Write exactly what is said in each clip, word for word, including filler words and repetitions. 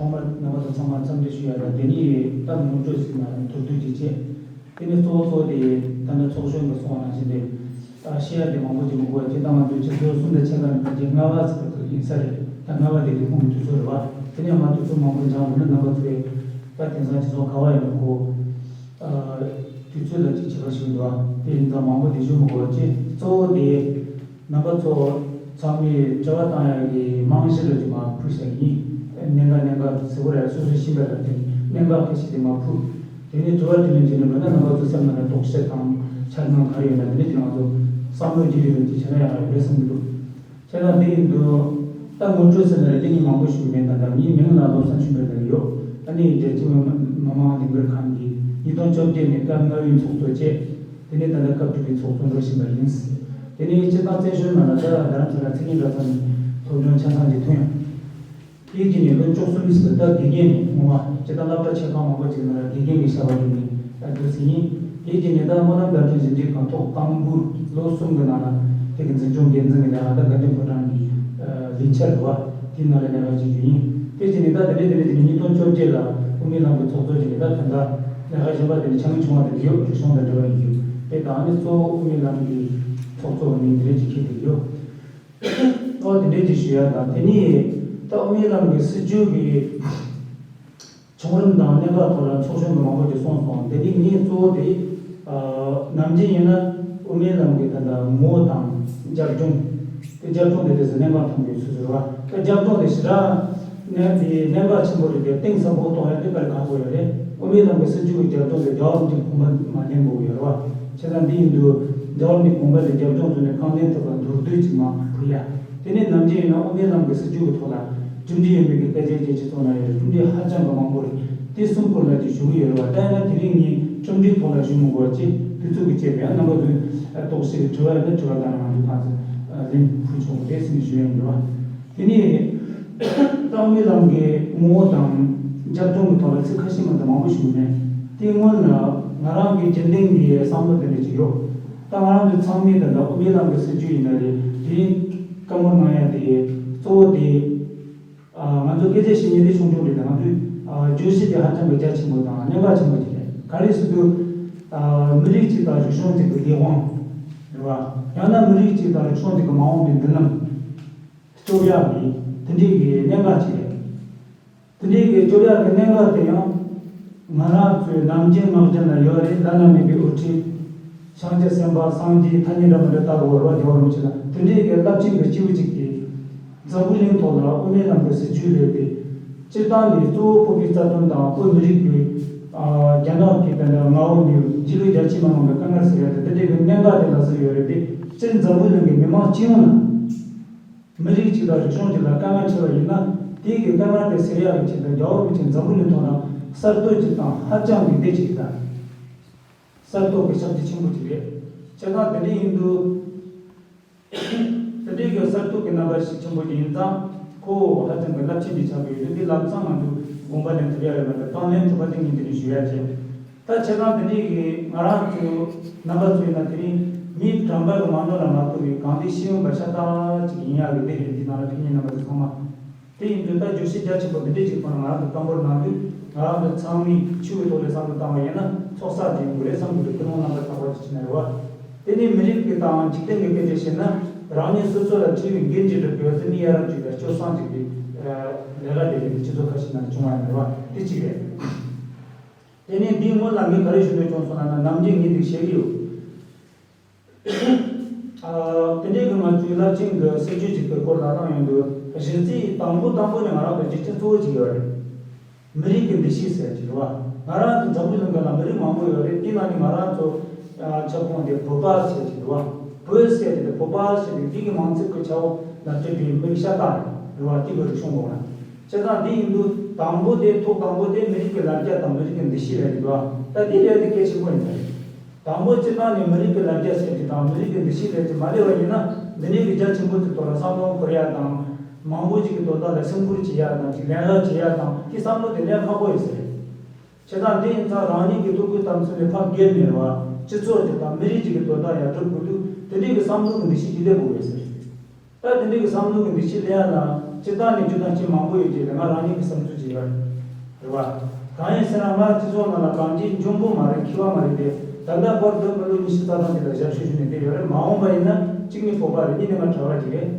ཐོག་མར་རྣམ་པ་ཚོ་ཚང་མར་འཚམས་འདྲི་ཞུ་ཡ་དང་། དེ་ནས་ད་ངོ་སྤྲོད་ཟིན་ན་མདོར་བསྡུས་ཅིག་བྱས། དེ་ནས་གཙོ་བོ་གཙོ་བོ་དེ་ད་ལྟ་ཚོགས་གཞོན་གྱིས་གསུངས་པ་ནང་བཞིན་དེ། ཨ། བཤད་ཡ་དེ་མང་པོ་ཅིག་མི་དགོས་པ་ཅིག། ད་ང་ཚོའི་ཆུ་ཚོད་གསུམ་དང་ཕྱེད་ཀ་ནས་ཕལ་ཆེར་ལྔ་པ་ཙམ་ཡིན་ས་རེད། ད་ལྔ་པ་དེ་དུས་ཁོང་གི་དུས་ཚོད་རེད་བ། དེ་ནས་མར་དུས་ཚོད་མང་པོ་འགྱངས་འགྲོ་ན་རྣམ་པ་ཚོས་ད་དེང་སང་སྤྱི་ཚོགས་ག་བ་ཡིན་ན་གོ། ཨ། དུས་ཚོད་ལ་ཅིག་བྱེད་པ་ཞིག་འདུག་བ། དེ་ཡིན་ཙང་མང་པོ་དེ་ཞུ་མི་དགོས་པ་ཅིག། གཙོ་བོ་དེ། རྣམ་པ་ཚོ་ཚང་མས་དྲི་བ་བཏང་ཡག་གི་རྨང་གཞི་ལ་ཅིག་མར་ཕུལ་བྱས་ཡིན། གནད་འགག་གནད་འགག་ཟེར་བ་རེད། སོ་སོའི་ཤེས་པ་ལ་བརྟེན་གནད་འགག་ཁ་ཤས་དེ་མར་ཕུལ། དེ་ནས་དྲི་བ་དྲིས་ལན་བྱེད་ནས་འགྲོ་ན་རྣམ་པ་ཚོ་སེམས་ནང་ལ་དོགས་གཞི་དང་འཆར་སྣང་ག་རེ་ཡོད་ན་དེ་འདྲ་ཅིག་ང་ཚོ་བསམ་བློ་བརྗེ་རེས་ལ་ཅིག་བྱས་ན་ཡག་རེད་བསམ་གྱི་འདུག། བྱས་ཙང་དེ་ཡིན་དུས། ད་ངོ་སྤྲོད་ཟེར་ན་རེ་འདི་ཉིད་མང་པོ་ཞུ་མེད། ད་ལྟ་ངའི་མིང་ལ་བློ་བཟང་ཆོས་འཕེལ་ཟེར་གྱི་ཡོད། ཨ་ནི་རྒྱལ་སྤྱི་མི་མང་ལས་འགུལ་ཁང་གི་ཉིས་སྟོང་བཅོ་བརྒྱད་ནས་སྐབས་ལྔ་པའི་ཚོགས་གཙོ་བྱས། དེ་ནས་ད་ལྟ་སྐབས་དྲུག་པའི་ཚོགས་གཙོ་འགྲོ་བཞིན་པ་ཡིན། དེ་ནས་སྤྱིར་བཏང་བཙན་བྱོལ་ནང་ལ་ད་རྡ་རམ་ས་ལ་མཚན་ཉིད་གྲྭ་ཚང་ནས་སློབ་སྦྱོང་ཆ་ཚང་ཅིག་ཐོན་ཡོང་། དེའི་རྗེས་ནས་ལོ་བཅུ་གསུམ་ཙམ་ད་དགེ་རྒན་ནས་སྔོན་མ་སྤྱིར་བཏང་སློབ་གྲྭ་ཆེ་ཁག་མང་པོ་ཅིག་ནང་ལ་དགེ་རྒན་གྱི་བྱ་བ་བསྒྲུབས་ནས་ད་འདུག་ཟིན་ཡིན། དེའི་རྗེས་ནས་ད་སྨོན་ལམ་དར་ཆེན་ཞིབ་འཇུག་ཁང་ཐོག་དང་པོའི་ལོ་གསུམ་གྱི་ནང་ལ་དེ་གི་འཛིན་སྐྱོང་འགན་འཛིན་གྱི་ལས་ཀ་ད་དགའ་ལྡན་ཕོ་བྲང་གི་ལས་འཆར་རེད་བ། དེའི་ནང་ལ་ལས་ཀ་བྱེད་རྒྱུ་ཡིན། དེའི་རྗེས་ནས་ད་དེ་འདྲས་དེ་འདྲས་བྱས་ནས་ཉིས་སྟོང་བཅོ་བརྒྱད་ལ་དབུ་མའི་ལམ་གྱི་ཚོགས་གཙོ་བྱས་ནས་ད་ད་ལྟ་ལས་ཀ་གཞན་པ་དེ་ནི་ཆ་ངེས་བྱུང་བ་དེ་འདྲ་ཡོད། རིག་གཞུང་དང་འབྲེལ་བ་ཡོད་རྒྱུ་དེ་དང་ནི་གཙོ་བོ་དབུ་མའི་ལམ་གྱི་ཚོགས་གཙོ་བ་ནི་འདི་འདྲས་ཅིག་འཁྱེར་བསྡད་ཡོད། ཨོ་དེ་འདྲས་ཅིག་ཞུ་ཡ་དང་། དེ་ནས་ད་དབུ་མའི་ལམ་གྱི་སྲིད་བྱུས་ཀྱི་བྱུང་རིམ་དང་གནད་འགག་ཐོག་ལ་ཚོགས་གཞོན་གྱི་མང་པོ་ཅིག་གསུངས་སོང་། དེ་ནས་ངས་གཙོ་བོ་དེ་ནམ་རྒྱུན་ཡིན་ན་དབུ་མའི་ལམ་གྱི་ད་ལྟ་ངོ་བོ་དང་རྒྱབ་ལྗོངས། དེ་རྒྱབ་ལྗོངས་དེ་དེ་ཚོ་གནད་འགག་ཐོན་པའི་ཚུལ་ཚུལ་བ། ད་རྒྱབ་ལྗོངས་དེ་ཞེ་དྲག་གནད་དེ་གནད་འགག་ཆེན་པོ་རེད་དེ། གཏིང་ཟབ་པོ་གཏོང་ཡ་དེ་དཔེ་ཁག་པོ་ཡོད་རེད། དབུ་མའི་ལམ་གྱི་སྲིད་བྱུས་ཀྱི་རྒྱབ་ལྗོངས་དེ་རྒྱལ་བ་རིན་པོ་ཆེའི་དགོངས་པ་མ་ལེན་དགོས་ཀྱི་ཡོད་རེད་བ། བྱས་ཙང་འདི་ཡིན་དུས་རྒྱལ་བ་རིན་པོ་ཆེའི་དགོངས་པ་ལ་རྒྱབ་ལྗོངས་བཟོས་ནས་རྐང་འཛིན་ཐུབ་པ་མདོར་བསྡུས་ཅིག་མར་ཕུལ་ཡ། དེ་ནས་ནམ་རྒྱུན་ཡིན་ན་དབུ་མའི་ལམ་གྱི་སྲིད་བྱུས་ཀྱི་ཐོག་ལ་གྲུབ་འབྲས་ཡོད་མེད་ཀྱི་སྐད་ཆ་བཤད་ཀྱི་ཚོགས་ན་ཡོད་རེད། གྲུབ་འབྲས་ཧ་ཅང་གི་མང་པོ་རེད། དེ་གསུམ་སྐོར་ལ་ཅིག་ཞུ་གི་ཡོད་རེད་བ། ད་ཡིན་ན་དེ་རིང་ངས་གྲུབ་འབྲས་ཐོག་ལ་ཞུ་མི་དགོས་པ་ཅིག་དུས་ཚོད་ཀྱི་བཅད་པས། ཡང་རྣམ་པ་ཚོས་དོགས་གཞི་གི་དྲི་བ་ཡོད་ན་དྲི་བ་དང་ང་ཚོས་ཕར་ཚུར་ལན་ཕུལ་ཆོག་གི་རེད་ཟེར་ནས་ཞུ་ཡ་ཡིན་རེད་བ། དེ་ནས་ད་དབུ་མའི་ལམ་གྱི་ངོ་བོ་དང་རྒྱབ་ལྗོངས་ཀྱི་ཐོག་ལ་ཚིག་ཁ་ཤས་མ་གཏོགས་མང་པོ་ཞུ་གི་མེད། དེའི་སྔོན་ལ་ང་རང་གི་རྒྱུན་ལྡན་གྱི་བསམ་བློ་དེ་འདྲ་ཅིག་ཡོད། ད་ང་རང་ཚོ་ཚང་མས་ད་ལྟ་དབུ་མའི་ལམ་གྱི་སྲིད་བྱུས་ཡིན་ན་རེད། དེ་རིང་བཀའ་མོལ་གནང་ཡ་དེ་གཙོ་བོ་དེ། ཨ། ང་ཚོ་སྐད་ཆ་བཤད་མཁན་དེ་ཆུང་ཆུང་རེད་དེ། ང་ཚོའི་ཨ་བརྗོད་གཞི་དེ་ཧ་ཅང་གི་རྒྱ་ཆེན་པོ་དང་གནད་འགག་ཆེན་པོ་ཅིག་རེད། ག་རེ་ཟེར་དུས། ཨ། མི་རིགས་གཅིག་དང་རིག་གཞུང་གཅིག་གི་ལས་དབང་རེད་བ། ཡང་ན་མི་རིགས་གཅིག་དང་རིག་གཞུང་གཅིག་གི་མ་འོངས་པའི་མདུན་ལམ་སྐྱོབ་ཡག་གི་དེ་འདྲའི་གི་གནད་འགག་ཅིག་རེད། དེ་འདྲའི་གི་སྐྱོབ་ཡག་གི་གནད་འགག་དེ་ཡང་ང་རང་ཚོའི་ནམ་རྒྱུན་ངག་རྒྱུན་ལ་ཡོད་རེད། བླ་ན་མེད་པའི་དབུ་ཁྲིད། བྱང་ཆུབ་སེམས་དཔའ་སངས་རྒྱས་ཐ་སྙད་འདྲ་མི་འདྲ་ལྟ་བུ་བར་བ་རྒྱལ་བ་རིན་པོ་ཆེ་ལ་དེ་འདྲའི་གི་རླབས་ཆེན་གྱི་སྐྱེས་བུ་གཅིག་གིས་འཛམ་བུ་གླིང་ཐོག་ལ་དབུ་མའི་ལམ་གྱི་སྲིད་བྱུས་སླེབས་ཏེ། སྤྱིར་བཏང་ནས་གཙོ་བོ་བོད་པའི་རྩ་དོན་དང་བོད་མི་རིགས་ཀྱི་ཨ་རྒྱ་ནག་གི་དེ་འདྲ་མངའ་འོག་ནས་རྗེས་ལུས་རྒྱ་ཆེ་མི་མང་གི་དཀའ་ངལ་སེལ་ཡ་དེ་འདི་འདྲའི་གི་གནད་འགག་དེ་ལ་ཟེར་ཡོད་རེད་དེ། སྤྱིར་འཛམ་བུ་གླིང་གི་མི་མང་སྤྱི་ཡོངས་ལ། མི་རིགས་གཅིག་དང་རིག་གཞུང་གཅིག་ལ་དཀའ་ངལ་འཕྲད་པ་ཡིན་ན། དེའི་གི་དཀའ་ངལ་དེ་སེལ་ཡག་གི་ཆེད་དུ་རྒྱལ་བ་རིན་པོ་ཆེ་འཛམ་བུ་གླིང་ཐོག་ན་གསར་གཏོད་ཅིག་དང་ཧ་ཅང་གི་འདི་ཅིག་དང་། གསར་གཏོད་ཀྱི་ཕྱག་རྗེས་ཆེན་པོ་ཅིག་རེད། བྱས་ཙང་དེ་འདྲ་ཡིན་དུས། དེ་འདྲའི་གི་གསར་གཏོད་ཀྱི་རྣམ་པ་ཞིག་ཆེན་པོ་ཅིག་ཡིན་ཙང་། ཁོ་ཧ་ཅང་གི་རླབས་ཆེན་ཅིག་ཆགས་ཀྱི་ཡོད་དུས། འདི་ལམ་སང་ང་ཚོས་དགོངས་པ་ལེན་ཐུབ་ཡ་རེད་མ་གཏོགས། དང་ལེན་ཐུབ་པ་དེ་ངས་འདི་ནས་ཞུ་ཡ་བྱས། ད་བྱས་ཙང་དེ་འདྲའི་གི་ང་རང་ཚོ་རྣམ་པ་ཚོ་ཡིན་ན་དེ་རིང་མིའི་དྲན་པ་གི་མ་ནོར་ལ་མ་ཐུག་པའི་གང་དེ་ཤེས་ཡོན་པ་ཤ་སྟག་ཅིག་ཡིན་ཡག་གི་དེ་རེད། འདི་ནང་ལ་ཕེབས་མཁན་རྣམ་པ་ཚོ་ཚང་མ། དེ་ཡིན་དུས་ད་བརྗོད་གཞི་རྒྱ་ཆེན་པོ་འདི་འདྲའི་ཅིག་ཐོག་ནས་ང་རང་ཚོ་བཀའ་མོལ་གནང་དུས། ང་རང་ཚོ་ཚང་མས་ཆོས་ཀྱི་ཐོག་ལ་བསམ་བློ་བཏང་བ་ཡིན་ན་ཚོགས་བསགས་ཅིག་ཡོང་གི་རེད་བསམ་གྱི་འདུག། ཀུན་སློང་རྣམ་པར་དག་པ་ཅིག་བྱས་ནས་རེད་བ། དེ་ནས་མི་རིགས་ཀྱི་དང་འཇིག་རྟེན་གྱི་སྐད་ཆ་བཤད་ན། རང་ཉིད་སོ་སོ་ལ་འཁྲི་བའི་འགན་ཅིག་སྒྲུབ་དགོས་ཟེར་ནས། ཡ་རབས་ཅིག་ལ་སྤྱོད་བཟང་ཅིག་གི་ལས་ཀ་དེ་རེད། སྤྱི་ཚོགས་ཁ་ཤས་ནང་ལ་བྱུང་བ་ཡིན་རེད་བ། དེ་གཅིག་རེད། དེ་ནས་འདིའི་སྔོན་ལ་ངས་ག་རེ་ཞུ་འདོད་བྱུང་སོང་ལབ་ན། ནམ་རྒྱུན་ངས་འདི་བཤད་ཀྱི་ཡོད། ཨ། དེ་འདྲའི་གི་ང་ཚོའི་རླབས་ཆེན་གྱི་སྲིད་བྱུས་ཅིག་གི་སྐོར་ལ་གནང་ཡོང་དུས། གཞི་རྩའི་དང་པོ་དང་པོ་ནས་ང་རང་ཚོ་རྒྱུ་རྐྱེན་གཙོ་བོ་ཅིག་ཡོད་རེད། མི་རིགས་ཀྱི་འདུ་ཤེས་ཟེར་གྱི་རེད་བ། ང་རང་ཚོ་འཛམ་བུ་གླིང་ག་ལ་མི་རིགས་མང་པོ་ཡོད་རེད། དེ་ནང་ནས་ང་རང་ཚོ་ཨ་ཁྱབ་ཁོངས་དེ་བོད་པ་ཟེར་གྱི་རེད་བ། བོད་ཟེར་དེ་བོད་པ་ཟེར་དེ་འདི་གི་མིང་ཚིག་གི་ཆ་འོག་ལ་སྤྲད་པའི་མི་རིགས་ཤ་སྟག་རེད་བ། དེ་གི་རིག་གཞུང་སྐོར་ལ། བྱས་ཙང་འདི་ཡིན་དུས་དང་པོ་དེ། ཐོག་དང་པོ་དེ་མི་རིགས་ཀྱི་ལ་རྒྱ་དང་མི་རིགས་ཀྱི་འདུ་ཤེས་ལབ་ཀྱི་འདུག་བ། ད་འདི་ལས་དེ་གལ་ཆེན་པོ་ཡིན་ས་རེད། དང་པོ་སྤྱིར་བཏང་ནས་མི་རིགས་ཀྱི་ལ་རྒྱ་ཟེར་གྱི་དང་མི་རིགས་ཀྱི་འདུ་ཤེས་ལས་ཀྱི་མ་སླེབས་པ་ཡིན་ན། འདི་ནས་གི་རྒྱ་ཆེན་པོ་ཚོའི་ཐོག་ལ་བསམ་བློ་འཁོར་ཡ་དང་། མང་པོ་ཅིག་གི་དོན་དག་ལ་སེམས་ཁུར་བྱེད་ཡ་དང་། ཅིག་ལན་རག་བྱེད་ཡ་དང་། དེ་བསམ་བློ་དེ་ལས་ཁག་པོ་ཡིན་ས་རེད། བྱས་ཙང་དེ་ཡིན་ཙང་རང་ཉིད་ཀྱི་ཐུགས་ཁུར་དམ་ཚིག་ལས་ཕར་བརྒལ་ནས་རེད་བ། སྤྱི་ཚོགས་ཅིག་དང་མི་རིགས་ཅིག་གི་དོན་དག་ཡ་སྒྲུབ་དགོས་དུས། དེ་འདྲའི་གི་བསམ་བློ་གི་འདུ་ཤེས་ཅིག་སླེབས་དགོས་ཡོད་ས་རེད། ད་དེ་འདྲའི་གི་བསམ་བློ་གི་འདུ་ཤེས་སླེབས་ཡ་ལ། སྤྱིར་བཏང་ནས་རྒྱུ་དང་རྐྱེན་མང་པོ་ཡོད་ཀྱི་རེད། ང་རང་ཉིད་ཀྱི་བསམ་ཚུལ་ཅིག་ཡོད་རེད་བ། གང་ཡིན་ཟེར་ན་ང་སྤྱི་ཚོགས་ནང་ལ་གང་ཅི་འཇོན་པོ་མ་རེད། མཁས་པ་མ་རེད་དེ། ད་ལྟ་བར་དུ་མི་ལོ་ཉི་ཤུ་རྩ་གྲངས་ཅིག་ལ་ཞབས་ཞུ་ཞུས་ནས་བསྡད་ཡོད་རེད། མ་འོངས་པ་ཡིན་ན་གཅིག་ནི་བོད་པ་རེད། གཉིས་ནི་ང་གྲྭ་པ་ཅིག་རེད།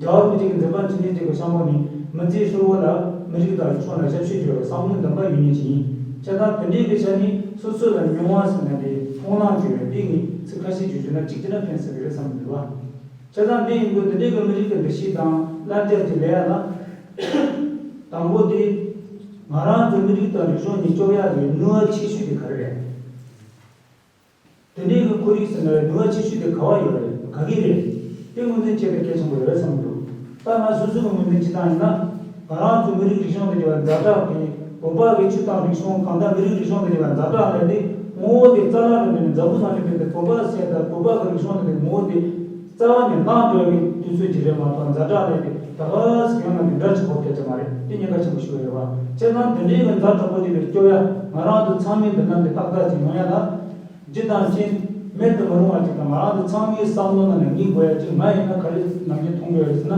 རྒྱལ་བ་རིན་པོ་ཆེ་གི་མཛད་པ་འཕྲིན་ལས་ཅན་གྱི་གཤམ་འོག་ནས་མི་ཚེ་ཧྲིལ་བོ་ལ་མི་རིགས་དང་རིག་གཞུང་ལ་ཞབས་ཞུ་བྱེད་པའི་བསམ་བློ་འདུན་པ་ཡོད་མཁན་ཅིག་ཡིན། བྱས་ཙང་དེ་འདྲའི་གི་ཆ་ནས་སོ་སོ་ལ་མྱོང་བ་ཟེར་ན་དེ་མཐོང་སྣང་བྱེད་པའི་འདི་ངས་ཚིག་ཁ་ཤས་ཅིག་ཞུས་ན་གཅིག་བྱས་ན་ཕན་སྲིད་ཀྱི་རེད་བསམ་གྱི་འདུག་བ། བྱས་ཙང་འདི་ཡིན་དུས་འདི་འདྲའི་གི་མི་རིགས་ཀྱི་འདུ་ཤེས་དང་བླ་རྒྱ་ཀྱི་ལས་ལ། དང་པོ་དེ། ང་རང་ཚོའི་མི་རིགས་དང་རིག་གཞུང་གཉིས་སྐྱོབ་ཡག་གི་ནུས་པ་ཆེ་ཤོས་དེ་ག་རེ་རེད། དེ་འདྲའི་གི་ཁོར་ཡུག་ཟེར་ན་རེད། ནུས་པ་ཆེ་ཤོས་དེ་ག་བ་ཡོད་རེད། ག་གི་རེད། དེ་ངོས་འཛིན་བྱེད་པའི་གལ་ཆེན་པོ་ཡོད་རེད་བསམ་གྱི་འདུག་ད་ང་སོ་སོ་གི་ངོས་འཛིན་བྱེད་སྟངས་ཡིན་ན། ང་རང་ཚོའི་མི་རིགས་རིག་གཞུང་དང་འབྲེལ་བའི་ཛ་དྲག་གི་བོད་པ་གི་ཆོས་དང་རིག་གཞུང་གང་ལྟར་མི་རིགས་རིག་གཞུང་དང་འབྲེལ་བའི་ཛ་དྲག་ལས་དེ་ངོ་བོ་དེ་རྩ་བ་ནས་མེད་ནས་འཛམ་བུ་གླིང་ལ་ཕེབས་ཏེ་བོད་པ་ཟེར་དང་བོད་པ་གི་རིག་གཞུང་དེ་ངོ་བོ་དེ་རྩ་བ་ནས་ནང་འགྲོ་བའི་དུས་ཚོད་ཅིག་རེད་མ་གཏོགས། ཛ་དྲག་ལས་དེ་ད་ག་སེ་ཡང་ན་དེ་འདྲ་ཆགས་པ་སྐད་ཆ་མ་རེད། དེ་ཉེན་ཁ་ཆེན་པོ་ཞིག་ཡོད་རེད་བ། བྱས་ཙང་དེ་འདྲའི་གི་ཛ་དྲག་པོ་དེ་ལས་སྐྱོབ་ཡ། ང་རང་ཚོ་ཚང་མས་འདི་ལམ་དེ་ཏག་ཏག་ཅིག་ཡོང་ཡ་ལ། རྒྱུ་དང་རྐྱེན་མེད་དུ་མི་རུང་བ་ཅིག་དང་། ང་རང་ཚོ་ཚང་མའི་བསམ་བློ་ནང་ནས་ངེས་དགོས་ཡ་ཅིག་ང་ཡིན་ན་ག་རེ་ནམ་རྒྱུན་མཐོང་གི་ཡོད་རེད་ཟེར་ན།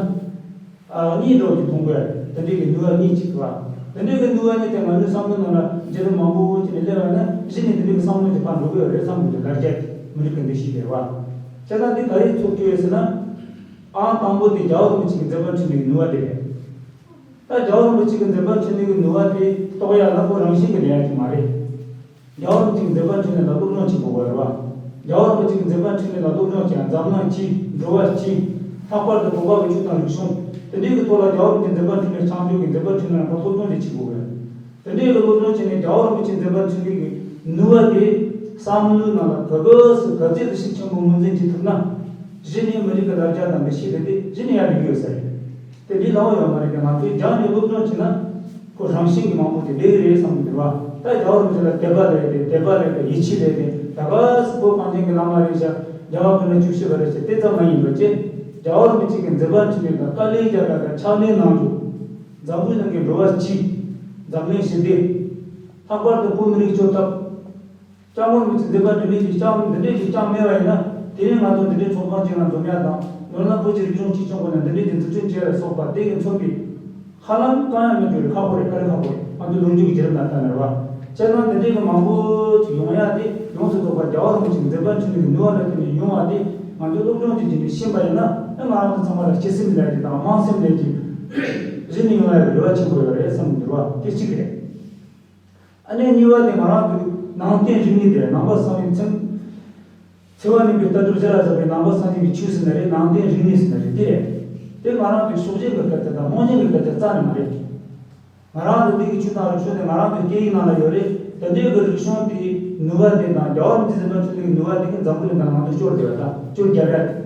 ཨ། གཉིས་འདྲ་བོ་ཅིག་མཐོང་གི་ཡོད་རེད། དེ་འདྲའི་གི་ནུས་པ་གཉིས་ཅིག་བ། དེ་འདྲའི་གི་ནུས་པ་གཉིས་དེ་ང་ཚོའི་བསམ་བློ་ནང་ལ་འགྱུར་བ་མང་པོ་ཅིག་ནས་སླེབས་པ་ན་གཞི་ནས་དེ་འདྲའི་གི་བསམ་བློ་ཅིག་ཕར་འགྲོ་གི་ཡོད་རེད་བསམ་གི་འདུག་ལར་རྒྱ་མི་རིགས་གི་འདུ་ཤེས་དེ་བ། བྱས་ཙང་འདི་ག་རེ་ཚོགས་ཀྱི་ཡོད་ཟེར་ན། ཨང་དང་པོ་དེ་རྒྱལ་བ་རིན་པོ་ཆེ་གི་མཛད་པ་འཕྲིན་ལས་ཀྱི་ནུས་པ་དེ་རེད། ད་རྒྱལ་བ་རིན་པོ་ཆེ་གི་མཛད་པ་འཕྲིན་ལས་ཀྱི་ནུས་པ་དེ་རྟོགས་ཡ་ལ་ཁོ་རང་བཞིན་གྱི་ལས་ཡ་ཅིག་མ་རེད། རྒྱལ་བ་རིན་པོ་ཆེའི་མཛད་པ་འཕྲིན་ལས་ལ་སློབ་སྦྱོང་བྱེད་དགོས་པ་རེད་བ། རྒྱལ་བ་རིན་པོ་ཆེའི་མཛད་པ་འཕྲིན་ལས་ལ་སློབ་སྦྱོང་བྱེད་ཡ་འཛམ་གླིང་སྤྱི། འགྲོ་བ་སྤྱི། ལྷག་པར་དུ་བོད་པ་གི་ཆོས་དང་རིག་གཞུང་། དེ་འདྲའི་གི་ཐོག་ལ་རྒྱལ་བ་རིན་པོ་ཆེའི་མཛད་པ་འཕྲིན་ལས་བྱང་ཆུབ་ཀྱི་མཛད་པ་འཕྲིན་ལས་རྣམ་པ་སློབ་སྦྱོང་ཅིག་བྱེད་དགོས་པ་རེད། དེ་འདྲའི་གི་སློབ་སྦྱོང་བྱས་ནས་རྒྱལ་བ་རིན་པོ་ཆེའི་མཛད་པ་འཕྲིན་ལས་ཀྱི་ནུས་པ་དེ་བསམ་བློའི་ནང་ལ་ག་ག་སུ་ག་ཚད་དུ་ཤུགས་ཆེན་པོ་ངོས་འཛིན་བྱེད་ཐུབ་ན། གཞི་ནས་མི་རིགས་ཀྱི་ལར་རྒྱ་དང་འདུ་ཤེས་དེ་དེ་གཞི་ནས་ཡར་ལེགས་ཡོད་ས་རེད། དེ་འདི་ལའོ་ཡོད་མ་རེད་དེ། ང་ཚོས་རྒྱང་ནས་སློབ་སྦྱོང་བྱས་ན་ཁོ་རང་བཞིན་གྱི་མང་པོ་དེ་ལེགས་རེད་བསམ་གྱི་འདུག་བ། ད་རྒྱལ་བ་རིན་པོ་ཆེ་ལ་དད་པ་ལས་དེ། དད་པ་ལས་དེ། ཡིད་ཆེས་ལས་དེ། ད་ག་སུ་བོད་གངས་ཅན་གྱི་བླ་མ་རེད་ཤག་རྒྱལ་བ་དཔོན་སློབ་བཅུ་བཞི་པ་རེད་ཤག་དེ་ཙམ་མ་ཡིན་པ་བྱས། རྒྱལ་བ་རིན་པོ་ཆེ་གི་མཛད་པ་འཕྲིན་ལས་ལ་དཀའ་ལས་རྒྱག་ཡ་དང་ཕྱག་ལས་གནང་རྒྱུ། འཛམ་བུའི་གླིང་གི་འགྲོ་བ་སྤྱི། འཛམ་གླིང་ཞི་བདེ། ལྷག་པར་དུ་བོད་མི་རིགས་སྐྱོབ་ཐབས། སྐྱབས་མགོན་རིན་པོ་ཆེའི་མཛད་པ་འཕྲིན་ལས་ཀྱི་སྐྱབས་འདི་འདྲས་ཀྱི་སྐྱབས་མེད་པ་ཡིན་ན། དེ་རིང་ང་ཚོ་འདི་འདྲའི་ཚོགས་ཁང་ཅིག་ནང་འཛོམས་ཡ་དང་། ནོར་ལམ་བོད་ཀྱི་རིག་གཞུང་གཅེས་སྐྱོང་སྐོར་ནས་འདི་འདྲས་ཀྱི་འཛུགས་སྐྲུན་བྱས་ལ་སོགས་པ་དེ་གི་མཚོན་པའི་ཧ་ལམ་གང་ཡང་མེད་རྒྱུ་རེད། ཁག་པོ་རེད། དཀའ་ལས་ཁག་པོ་རེད། ང་ཚོའི་ལོ་རྒྱུས་ཀྱི་བརྒྱུད་རིམ་ནང་ལྟ་ན་རེད་བ། བྱས་ཙང་འདི་འདྲས་ཀྱི་མང་པོ་ཅིག་ཡོང་ཡ་དེ། ཡོངས་སུ་རྫོགས་པ་རྒྱལ་བ་རིན་པོ་ཆེའི་མཛད་པ་འཕྲིན་ལས་ཀྱི་ནུས་པ་ལ་བརྟེན་ནས་ཡོང་བ་དེ། ང་ཚོས་སློབ་སྦྱོང་ཅིག་བྱས་ནས་ཕྱིན་པ་ཡིན་ན། ཨ། ང་རང་ཚོ་ཚང་མ་ལ་སྤྱི་སེམས་ལས་ཀྱི་དང་། དམངས་སེམས་ལས་ཀྱི་གཞི་ནས་ཡོང་ཡ་གི་རེ་བ་ཆེན་པོ་ཡོད་རེད་བསམ་གྱི་འདུག་བ། དེ་གཅིག་རེད། ཨ་ནི་གཉིས་པ་དེ་ང་རང་ཚོའི་ནང་བསྟན་རིག་གནས་དེ་རེད། ནང་པ་སངས་རྒྱས་ཚེ། ཚེ་དབང་རྣམ་པའི་ལྟ་གྲུབ་གཞི་ལ་བཞག་པའི་ནང་པ་སངས་རྒྱས་ཀྱི་ཆོས་ཟེར་ན་རེད། ནང་བསྟན་རིག་གནས་ཟེར་ན་རེད། དེ་རེད། དེ་ང་རང་ཚོའི་ཕྱོགས་ཞེན་གྱི་སྐད་ཆ་དང་རྨོངས་ཞེན་གྱི་སྐད་ཆ་རྩ་ནས་མ་རེད། ང་རང་ཚོ་འདི་གི་ཆོས་དང་རིག་གཞུང་དེ་ང་རང་ཚོའི་སྐད་ཡིག་ནང་ལ་ཡོད་རེད། དེ་འདྲའི་གི་རིག་གཞུང་དེའི་ནུས་པ་དེ་དང་། རྒྱལ་བ་རིན་པོ་ཆེའི་མཛད་པ་འཕྲིན་ལས་ཀྱི་ནུས་པ་དེ་གིས་འཛམ་བུ་གླིང་ནང་ང་ཚོ་སྐྱོར་བསྡད་ཡོད། ད་སྐྱོར་རྒྱབ་ཡ་དེ།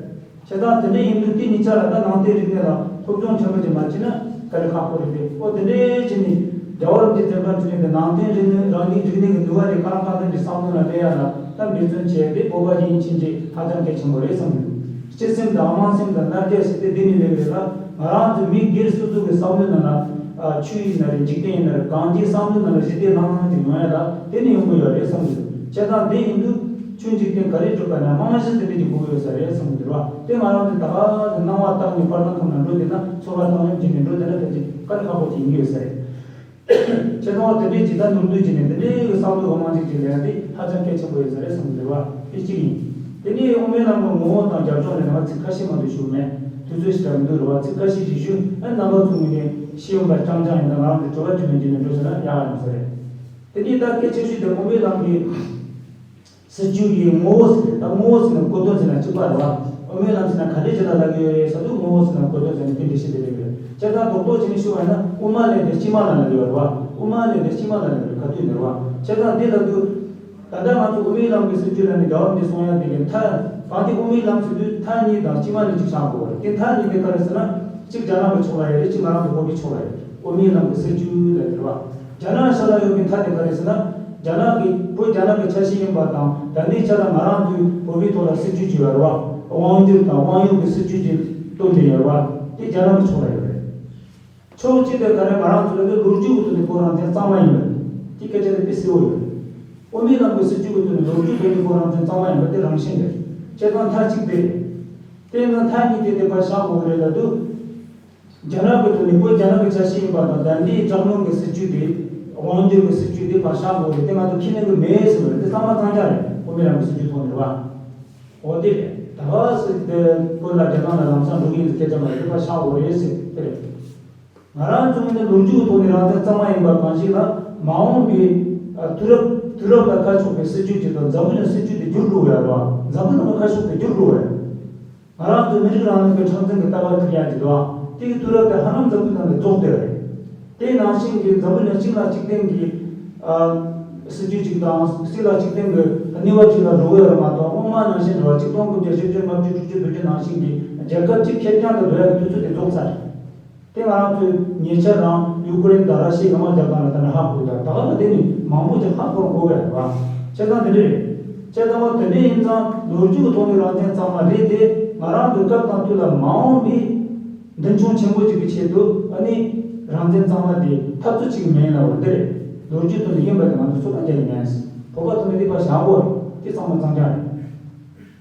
བྱས་ཙང་དེ་འདྲ་ཡིན་དུས་དེ་གཉིས་ཆ་ལ་ད་ནང་བསྟན་རིག་གནས་ལ་སློབ་སྦྱོང་ཆེན་པོ་ཅིག་མ་བྱས་ན་དཀའ་ལས་ཁག་པོ་རེད་དེ། ཨོ། དེ་འདྲའི་བྱས་ནས་རྒྱལ་བ་རིན་པོ་ཆེའི་མཛད་པ་འཕྲིན་ལས་དེ་ནང་བསྟན་རིག་གནས། རང་ཉིད་རིག་གནས་ཀྱི་ནུས་པ་དེ་གང་དང་གང་འདྲའི་བསམ་བློ་ལ་སླེབས་ཡ་ལ་ད་འབད་བརྩོན་བྱས་ཏེ། བོད་པ་ཞིག་ཡིན་ཕྱིན་ཆད་ཧ་ཅང་གལ་ཆེན་པོ་རེད་བསམ་གྱི་འདུག་སྤྱི་སེམས་དང་དམངས་སེམས་དང་ལར་རྒྱ་ཞིག་དེ་འདི་ནས་སླེབས་རེད་ལ། ང་རང་ཚོ་མི་སྒེར་སོ་སོ་གི་བསམ་བློའི་ནང་ལ། ཨ། ཆོས་ཡིན་ན་རེད། འཇིག་རྟེན་ཡིན་ན་རེད། གང་ཅིའི་བསམ་བློའི་ནང་ལ་ཞི་བདེ་ལྷང་ལྷང་ཅིག་ཡོང་ཡ་ལ་དེ་ནས་ཡོང་གི་ཡོད་རེད་བསམ་གྱི་འདུག་བྱས་ཙང་དེ་ཡིན་དུས་ཆོས་འཇིག་རྟེན་ག་རེ་སྒྲུབ་པ་ན་རྨང་གཞི་དེ་འདྲ་ཅིག་དགོས་ཀྱི་ཡོད་ས་རེད་བསམ་གྱི་འདུག་བ། དེ་ང་རང་ཚོས་ད་ག་ནས་སྣང་བ་བཏང་ནས་དཔར་ནང་ཁམས་ལ་འགྲོ་བསྡད་ན། ཚོར་བ་བཏང་སྙོམས་བྱས་ནས་འགྲོ་བསྡད་ན་ཕལ་ཆེར་དཀའ་ལས་ཁག་པོ་ཅིག་ཡིན་གྱི་ཡོད་ས་རེད། བྱས་ཙང་དེ་འདྲའི་ཇི་ལྟར་ནོར་འདུག་བྱས་ནས་དེ་འདྲའི་བསམ་བློ་གི་རྨང་གཞི་ཅིག་ལེན་ཡ་དེ་ཧ་ཅང་གལ་ཆེན་པོ་ཡིན་ས་རེད་བསམ་གྱི་འདུག་བ། དེ་གཅིག་ཡིན། དེ་ནས་དབུ་མའི་ལམ་གྱི་ངོ་བོ་དང་རྒྱབ་ལྗོངས་ལ་ང་ཚིག་ཁ་ཤས་མ་གཏོགས་ཞུ་མེད། དུས་ཚོད་ཞིག་ལ་མི་འདུག་རེད་བ། ཚིག་ཁ་ཤས་ཅིག་ཞུས། ཨ། རྣམ་པ་ཚོའི་ངོས་ནས་ཤེས་ཡོན་པ་རྐྱང་རྐྱང་ཡིན་ན་ང་རང་ཚོ་དྲི་བ་དྲིས་ལན་བྱས་ནས་འགྲོ་ཟེར་ན་ཡག་ཡིན་ས་རེད། དེ་ནས་ད་སྐད་ཆ་ཞུས་ཏེ་དབུ་མའི་ལམ་གྱི་སྲིད་བྱུས་ཀྱི་ངོ་བོ་ཟེར་རེད། ད་ངོ་བོ་ཟེར་ན་གོ་དོན་ཟེར་ན་གཅིག་པ་རེད་བ། དབུ་མའི་ལམ་ཟེར་ན་ག་འདྲས་ཅིག་ལ་ལབ་ཀྱི་ཡོད་རེད་ཟེར་དུས། ངོ་བོ་ཟེར་ན་གོ་དོན་ཟེར་ན་དེ་འདྲ་ཞིག་དེ་རེད། བྱས་ཙང་རྡོག་རྡོག་བྱས་ནས་ཞུ་བ་ཡིན་ན་དབུ་མ་ལས་དེ་དཀྱིལ་མ་ལ་ལབ་ཀྱི་ཡོད་རེད་བ། དབུ་མ་ལས་དེ་དཀྱིལ་མ་ལ་ལབ་ཀྱི་ཡོད་རེད། ག་དུས་ནས་རེད་བ། བྱས་ཙང་འདི་ལབ་དུས། ད་ལྟ་ང་ཚོ་དབུ་མའི་ལམ་གྱི་སྲིད་བྱུས་ལ་ནི་རྒྱལ་བ་རིན་པོ་ཆེས་གསུང་ཡ་དེ་གི་མཐའ། གང་དེ་དབུ་མའི་ལམ་ཟེར་དུས་མཐའ་གཉིས་དང་དཀྱིལ་མ་གཉིས་ཅིག་ཆགས་དགོས་པ་རེད། དེ་མཐའ་གཉིས་དེ་ག་རེ་ཟེར་ན། གཅིག་རྒྱ་ནག་གི་ཕྱོགས་ལ་ཡོད་རེད། གཅིག་ང་རང་ཚོ་བོད་པའི་ཕྱོགས་ལ་ཡོད་རེད། དབུ་མའི་ལམ་གྱི་སྲིད་བྱུས་ལ་དེ་རེད་བ། རྒྱ་ནག་ཕྱོགས་ལ་ཡོད་པའི་མཐའ་དེ་ག་རེ་ཟེར་ན། རྒྱ་ནག་གི་བོད་རྒྱ་ནག་གི་ཆ་ཤས་ཡིན་པ་དང་། ད་ལྟའི་ཆ་ལ་ང་རང་ཚོའི་བོད་པའི་ཐོག་ལ་སྲིད་བྱུས་ཅིག་ཡོད་རེད་བ། དབང་སྒྱུར་དང་དབང་ཡོད་ཀྱི་སྲིད་བྱུས་ཅིག་སྟོན་བསྡད་ཡོད་རེད་བ། དེ་རྒྱ་ནག་གི་ཕྱོགས་ལ་ཡོད་རེད། ཕྱོགས་གཅིག་དེ་ག་རེ། ང་རང་ཚོ་ལ་ལོ་རྒྱུས་ཀྱི་ཐོག་ནས་བོད་རང་བཙན་གཙང་མ་ཡིན་པ། དེ་སྐད་ཆ་དེ་དཔེ་གསལ་བོ་ཡོད་རེད། དབུ་མའི་ལམ་གྱི་སྲིད་བྱུས་ཀྱི་ཐོག་ནས་ལོ་རྒྱུས་ཐོག་ནས་བོད་རང་བཙན་གཙང་མ་ཡིན་པ་དེ་རང་བཞིན་རེད། བྱས་ཙང་མཐའ་གཅིག་དེ་རེད། དེ་ཡིན་ན་མཐའ་གཉིས་དེ་དེ་ཕར་བཞག་དགོས་ཀྱི་རེད་ལབ་དུས། རྒྱ་ནག་གི་ཐོག་ནས་བོད་རྒྱ་ནག་གི་ཆ་ཤས་ཡིན་པ་དང་། ད་ལྟའི་སྐྲག་སྣང་གི་སྲིད་ཇུས་དེ། དབང་སྒྱུར་གྱི་སྲིད་ཇུས་དེ་ཕར་བཞག་དགོས་རེད། དེ་ང་ཚོ་ཁས་ལེན་གྱི་མེད་ཟེར་བ་རེད། དེ་གཙང་མ་གཙང་རྐྱང་རེད། བོད་མི་རང་གི་སྲིད་ཇུས་ཐོག་ནས་རེད་བ། འོ་དེ་རེད། ད་ག་སེ་དེ་བོད་ལ་རྒྱ་ནག་ལ་ལམ་སང་འགྲོ་གི་ཡིན་ཟེར་སྐད་ཆ་མ་རེད། དེ་ཕར་བཞག་དགོས་རེད་ཟེར་དེ་རེད། ང་རང་ཚོ་ནི་ལོ་རྒྱུས་ཀྱི་ཐོག་ནས་རང་བཙན་གཙང་མ་ཡིན་པ་གང་ཞིག་ལ། མ་འོངས་པའི་ཨ་དུས་རབས་དུས་རབས་ལ་ཁ་ཕྱོགས་པའི་སྲིད་ཇུས་ཅིག་དང་། འཛམ་བུ་གླིང་སྲིད་ཇུས་དེ་བསྒྱུར་དགོས་ཡ་རེད་བ། འཛམ་བུ་གླིང་ལ་ཁ་ཕྱོགས་པའི་བསྒྱུར་དགོས་ཡ། ང་རང་ཚོའི་མི་རིགས་རང་ལུགས་ཀྱི་འཁྲུག་འཛིང་གི་ལྟ་བ་འཁྱེར་ཡ་ཅིག་འདུག་ཨ། དེ་གི་དུས་རབས་དེ་ཧ་ལམ་འཛམ་བུ་གླིང་ནང་ནས་རྫོགས་བསྡད་པ་རེད། དེ་ནང་བཞིན་གྱི་འཛམ་བུ་གླིང་གཅིག་ལ་གཅིག་བརྟེན་གྱི་ཨ་སྲིད་ཇུས་གཅིག་དང་། གཅིག་ལ་གཅིག་བརྟེན་གྱི་གནས་བབ་ཅིག་ལ་འགྲོ་གི་ཡོད་རེད་མ་གཏོགས། སྔོན་མ་ནང་བཞིན་རེད་བ། ཆིག་སྟོང་དགུ་བརྒྱ་བཞི་བཅུ་ལྔ་བཅུ་དྲུག་ཅུ་བདུན་ཅུ་ནང་བཞིན་གྱི་རྒྱལ་ཁབ་གཅིག་ཁེར་རྐྱང་དུ་འགྲོ་ཡ་གི་དུས་ཚོད་དེ་རྫོགས་ཚར་རེད། དེ་ང་རང་ཚོས་ཉེ་ཆར་རང་ཡུ་ཀེ་རེན་དང་ར་ཤི་ཡའི་གང་ལ་རྒྱབ་སྟངས་ལ་ལྟ་ན་ཧ་གོ་ཡོད། ད་ག་ལ་དེ་ནི་མང་པོ་ཅིག་ཧ་གོ་དགོས་ཀྱི་རེད་བ། བྱས་ཙང་དེ་འདྲ་རེད། བྱས་ཙང་བ་དེ་འདྲ་ཡིན་ཙང་ལོ་རྒྱུས་ཀྱི་ཐོག་ནས་རང་བཙན་གཙང་མ་རེད་དེ། ང་རང་ཚོའི་སྐབས་དང་དུས་ལ་མ་འོངས་པའི་མདུན་མཆོང་ཆེན་པོ་ཅིག་གི་ཆེད་དུ། ཨ་ནི་རང་བཙན་གཙང་མ་དེ་འཐབ་རྩོད་བྱེད་ཀྱི་མེད་ལབ་པ་འདི་རེད། ལོ་རྒྱུས་ཐོག་ནས་ཡིན་པ་དེ་ང་ཚོས་ཚོད་ལྟ་རྒྱག་གི་མེད། བོད་པ་ཐོག་ནས་དེ་ཕར་བཞག་དགོས་རེད། དེ་གཙང་མ་གཙང་རྐྱང་རེད།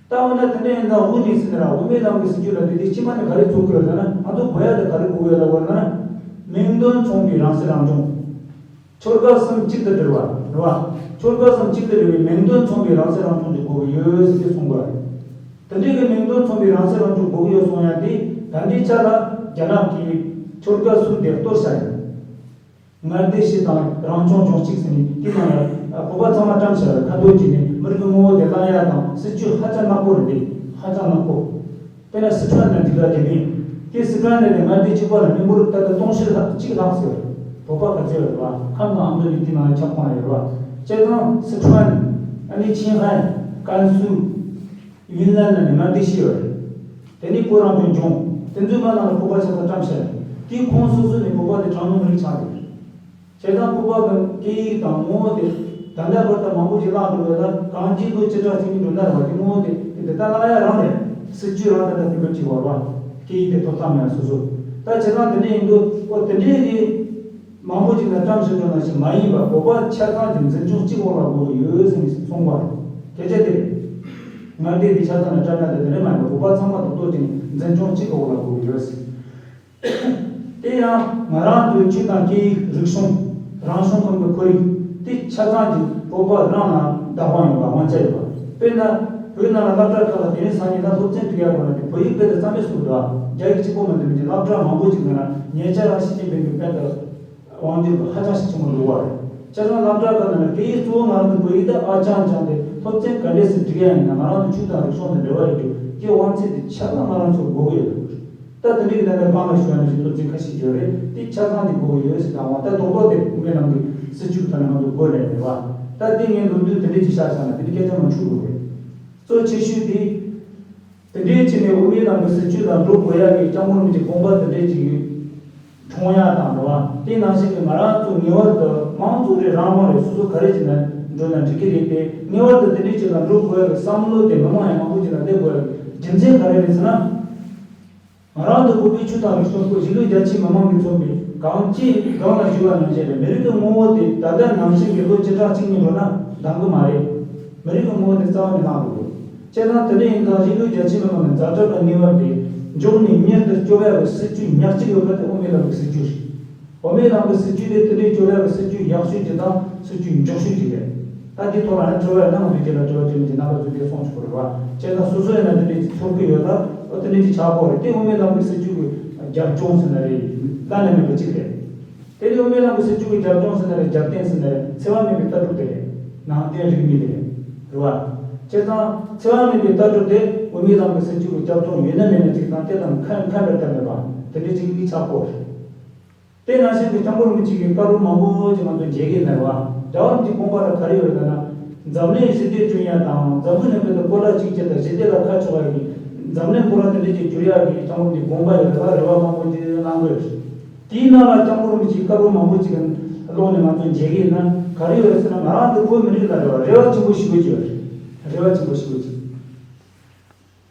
ད་འོ་ན་དེ་འདྲ་ཡིན་ཙང་དབུ་ནས་ཟིན་ན་ར། དབུ་མའི་ལམ་གྱི་སྲིད་བྱུས་ལ་དེ་དེ་ཕྱི་མ་ནས་ག་རེ་ཚུགས་ཀྱི་ཡོད་ལབ་ན། ང་ཚོ་དགོས་ཡ་དེ་ག་རེ་དགོས་ཀྱི་ཡོད་ལབ་པ་ན། མིང་དོན་མཚུངས་པའི་རང་སྲིད་རང་སྐྱོང་། ཆོལ་ཁ་གསུམ་གཅིག་ཏུ་སྒྲིལ་བ་རེད་བ། ཆོལ་ཁ་གསུམ་གཅིག་ཏུ་སྒྲིལ་བའི་མིང་དོན་མཚུངས་པའི་རང་སྲིད་རང་སྐྱོང་དེ་དགོས་ཀྱི་ཡོད་ཟེར་ཏེ་གསུངས་པ་རེད། དེ་འདྲའི་གི་མིང་དོན་མཚུངས་པའི་རང་སྲིད་རང་སྐྱོང་དགོས་ཀྱི་ཡོད་གསུངས་ཡ་དེ། ད་ལྟའི་ཆ་ལ་རྒྱ་ནག་གིས་ཆོལ་ཁ་གསུམ་དེ་གཏོར་བཞག་ཡོད། མངའ་སྡེ་བཞི་དང་རང་སྐྱོང་ལྗོངས་གཅིག་ཟེར་ནས། དེའི་ནང་ལ་བོད་པ་ཚང་མ་བཀྲམ་བཞག་ཡོད། ཁ་འདོན་བྱས་ནས་མི་རིགས་ཀྱི་ངོ་བོ་དེ་བརླག་ཡ་དང་། སྲིད་བྱུས་ཧ་ཅང་ནག་པོ་རེད་དེ། ཧ་ཅང་ནག་པོ། དཔེར་ན་སི་ཁྲོན་ལ་འདི་ག་དེ་མིན། དེ་སི་ཁྲོན་ལ་ནི་མངའ་སྡེ་གཅིག་པ་ལ་མི་འབོར་ད་ལྟ་སྟོང་ཕྲག་གཅིག་ལྷག་ཟེར། བོད་པ་ག་ཚོད་ཡོད་རེད་བ། ཁམས་དང་ཨ་མདོ་ནི་དེའི་ནང་ལ་ཁྱབ་ཁོངས་ཡོད་རེད་བ། བྱས་ཙང་སི་ཁྲོན། ཨ་ནི་ཆིན་ཧའེ། ཀན་སུའུ། ཡུན་ནན་ལ་ནི་མངའ་སྡེ་བཞི་ཡོད་རེད། དེ་ནི་བོད་རང་སྐྱོང་ལྗོངས། དེ་ཚོའི་མ་ནང་ལ་བོད་པ་ཆ་ཚང་བཀྲམ་བཞག་རེད། དེའི་ཁོངས་སོ་སོ་ནི་བོད་པ་དེ་གྲངས་ཉུང་མི་རིགས་ཆགས་ཡོད་རེད། བྱས་ཙང་བོད་པ་གི་སྐད་ཡིག་དང་ངོ་བོ་དེ་ད་ལྟ་བར་དུ་མང་པོ་ཞིག་བརླག་འགྲོ་བས་ལ། གང་ཅིའི་ལོ་བཅུ་ཕྲག་གཅིག་གཉིས་འགྲོ་ན་རེད་བ། དེ་ངོ་བོ་དེ་དེ་དེ་ལྟ་བརླག་ཡ་རང་རེད། སྲིད་བྱུས་རང་ད་ལྟ་དེ་འདྲ་ཅིག་བར་བ། སྐད་ཡིག་དེ་ཐོབ་ཐང་མེད་སོ་སོ། ད་བྱས་ཙང་དེ་འདྲ་ཡིན་དུས། ཨོ་དེ་འདྲའི་གི་མང་པོ་ཅིག་ལ་བཀྲམ་བཞག་འགྲོ་ནང་བཞིན་མ་ཡིན་པ། བོད་པ་ཆ་ཚང་གི་འཛིན་སྐྱོང་གཅིག་འོག་ལ་དགོས་ཀྱི་ཡོད་ཟེར་ནས་གསུངས་པ་རེད། སྐད་ཆ་དེ་རེད། མངའ་སྡེ་འདི་ཆ་ཚང་ལ་བཀྲམ་ཡ་དེ་དེ་འདྲ་མ་ཡིན་པ། བོད་པ་ཚང་མ་རྡོག་རྡོག་ཅིག་ནས་འཛིན་སྐྱོང་གཅིག་འོག་ལ་དགོས་ཀྱི་ཡོད་ཟེར། དེ་ཡང་ང་རང་ཚོའི་ཆོས་དང་སྐད་ཡིག་རིག་གཞུང་། རང་བྱུང་ཁམས་ཀྱི་ཁོར་ཡུག་དེ་ཆ་ཚང་གི་བོད་པ་རང་ལ་བདག་དབང་ཡོད་པ། དབང་ཆ་ཡོད་པ། དཔེར་ན་བོད་ནང་ལ་སློབ་གྲྭ་ཁག་ལ་དེ་རིང་སང་ཉིན་ལ་སློབ་ཚན་སྒྲིག་ཡ་དགོས་ན། དེ་བོད་ཡིག་དཔེ་དེ་རྩ་མེད་བཟོ་གི་འདུག་ཨ། རྒྱ་ཡིག་གཅིག་པོ་མ་གཏོགས་མི་འདུག་སློབ་གྲྭ་མང་པོ་ཅིག་ནང་ལ་ཉེ་ཆར་རང་ཞི་ཅིན་ཕིང་གི་དཔེ་དེ་དབང་སྒྱུར་ཧ་ཅང་ཞིག་ཆེན་པོ་འགྲོ་བ་རེད། བྱས་ཙང་སློབ་གྲྭ་ཁག་ནང་ལ་སྐད་ཡིག་གཙོ་བོ་ང་རང་ཚོ་བོད་ཡིག་ད་ཨ་ཅང་ཅང་དེ། སློབ་ཚན་ག་འདྲས་སེ་སྒྲིག་ཡ་ཡིན་ན། ང་རང་ཚོ་ཆོས་དང་རིག་གཞུང་དང་འབྲེལ་བ་ཡོད་རྒྱུ་དེ་དབང་ཚད་དེ་ཆ་ཚང་ང་རང་ཚོར་དགོས་ཀྱི་ཡོད། ད་དེ་འདྲ་གི་ད་ལྟ་སྒང་ལ་ཞུ་ཡ་ནང་བཞིན་སློབ་ཚན་ཁ་ཤས་ཡོད་རེད། དེ་ཆ་ཚང་དེ་དགོས་ཀྱི་ཡོད་ཟེར་དང་བ། ད་རྡོག་རྡོག་དེ་དབུ་མའི་ལམ་གྱི་སྲིད་བྱུས་ཀྱི་ཐོག་ནས་ང་ཚོ་དགོས་ལས་རེད་བ། ད་དེ་ངས་ལོ་རྒྱུས་དེ་འདྲ་ཅིག་བཤད་བཞག་ན་དེ་འདྲ་སྐད་ཆ་མང་ཆུང་དགོས་རེད། གཙོ་ཆེ་ཤོས་དེ། དེ་འདྲའི་ཆེད་ནས་དབུ་མའི་ལམ་གྱི་སྲིད་བྱུས་ལ་འགྲོ་དགོས་ཡག་གི་སྐྱབས་མགོན་རིན་པོ་ཆེའི་དགོངས་པ་དེ་འདྲའི་ཅིག་འཁྲུངས་ཡག་དང་འདྲ་བ། དེ་ནང་བཞིན་གྱི་ང་རང་ཚོ་ངེས་པར་དུ་མང་གཙོ་རེད། རང་དབང་རེད། སོ་སོ་ག་རེ་བྱས་ན་འགྲོ་ན་འགྲིག་གི་རེད་དེ། ངེས་པར་དུ་དེ་འདྲའི་ཅིག་ལ་འགྲོ་དགོས་ཡག་གི་བསམ་བློ་དེ་མི་མང་ཡང་མང་པོ་ཅིག་ལ་སླེབས་དགོས་ཡག་གི་རྒྱུ་མཚན་ག་རེ་རེད་ཟེར་ན། ང་རང་ཚོ་བོད་པའི་ཆོས་དང་རིག་གཞུང་སྐོར་གཞིས་ལུས་རྒྱ་ཆེའི་མི་མང་གིས་མཚོན་པའི་གང་ཅིའི་སྒང་ལ་ཞུས་པ་ནང་བཞིན་རེད། མི་རིགས་ཀྱི་ངོ་བོ་དེ་ད་ལྟ་ནང་བཞིན་གྱི་ལོ་བཅུ་ཕྲག་གཅིག་གཉིས་འགྲོ་ན་འདང་གི་མ་རེད། མི་རིགས་ཀྱི་ངོ་བོ་དེ་རྩ་བ་ནས་བརླག་འགྲོ་གི་རེད། བྱས་ཙང་དེ་འདྲ་ཡིན་ཙང་གཞིས་ལུས་རྒྱ་ཆེའི་མི་མང་གི་ཛ་དྲག་གི་ངེས་པ་དེ་མགྱོགས་ནས་མྱུར་དུ་སྐྱོབ་ཡག་གི་སྲིད་ཇུས་ཉག་གཅིག་ཡོད་པ་དེ་དབུ་མའི་ལམ་གྱི་སྲིད་ཇུས་རེད། དབུ་མའི་ལམ་གྱི་སྲིད་ཇུས་དེ་དེ་འདྲའི་སྐྱོབ་ཡག་གི་སྲིད་ཇུས་ཡག་ཤོས་ཅིག་དང་སྲིད་ཇུས་མགྱོགས་ཤོས་ཅིག་རེད། ད་འདི་ཐོག་ལ་ཡང་དྲི་བ་ཡོད་ན་ང་ཚོས་རྗེས་ལ་དྲི་བ་དྲིས་ལན་གྱི་རྣམ་པ་ཚོས་འདིར་གསུངས་ཆོག་གི་རེད་བ། བྱས་ཙང་སོ་སོ་ཡིན་ན་དེ་འདྲའི་ཅིག་ཚོར་གྱི་ཡོད་ན། ཨོ་དེ་འདྲའི་ཅིག་ཆགས་ཀྱི་རེད། དེ་དབུ་མའི་ལམ་གྱི་སྲིད་ཇུས་ཀྱི་རྒྱབ་ལྗོངས་ཟེར་ན་རེད། བླ་ན་མེད་པ་ཅིག་རེད། དེ་ནི་དབུ་མའི་ལམ་གྱི་སྲིད་ཇུས་ཀྱི་རྒྱབ་ལྗོངས་ཟེར་ན་རེད། རྒྱབ་རྟེན་ཟེར་ན་རེད། འཚེ་བ་མེད་པའི་ལྟ་གྲུབ་དེ་རེད། ནང་བསྟན་རིག་གནས་དེ་རེད། རེད་བ། བྱས་ཙང་འཚེ་བ་མེད་པའི་ལྟ་གྲུབ་དེ་དབུ་མའི་ལམ་གྱི་སྲིད་ཇུས་ཀྱི་རྒྱབ་ལྗོངས་ཡོད་ན་མེད་ན་གཅིག་དང་། དེ་དང་ཁ་ཁ་འབྲལ་ཐབས་མེད་པ་དེ་འདྲའི་ཅིག་གཉིས་ཆགས་ཀྱི་རེད། དེ་ནང་བཞིན་གྱི་སྐྱབས་མགོན་རིན་པོ་ཆེ་གི་བཀའ་སློབ་མང་པོ་ཅིག་ང་ཚོ་མཇལ་གྱི་ཡིན་ན་རེད་བ། རྒྱལ་བ་རིན་པོ་ཆེའི་དགོངས་པ་ལ་ག་རེ་ཡོད་རེད་ལབ་ན། འཛམ་གླིང་ཞི་བདེ་བསྐྲུན་ཡ་དང་། འཛམ་བུ་གླིང་བོད་དང་སྐོར་ར་གཅིག་གྱུར་དང་། ཞི་བདེ་ལ་ཁ་ཕྱོགས་ཡ་གི། འཛམ་གླིང་སྐོར་ར་དེ་འདྲ་ཅིག་བསྒྱུར་ཡ་གི་སྐྱབས་མགོན་རིན་པོ་ཆེའི་དགོངས་པ་ཡོད་རེད་ལ། རེ་བ་མང་པོ་ཅིག་གནང་གི་ཡོད་རེད། དེའི་ནང་ལ་སྐྱབས་མགོན་རིན་པོ་ཆེའི་བཀའ་སློབ་མང་པོ་ཅིག་ཀློག་ནས་ང་ཚོ་མཇལ་གྱི་ཡིན་ན། ག་རེ་ཡོད་རེད་ཟེར་ན། ང་རང་ཚོ་བོད་མི་རིགས་ལ་རེ་བ་རེ་བ་ཆེན་པོ་ཞེ་པོ་ཅིག་ཡོད་རེད། རེ་བ་ཆེན་པོ་ཞེ་པོ་ཅིག་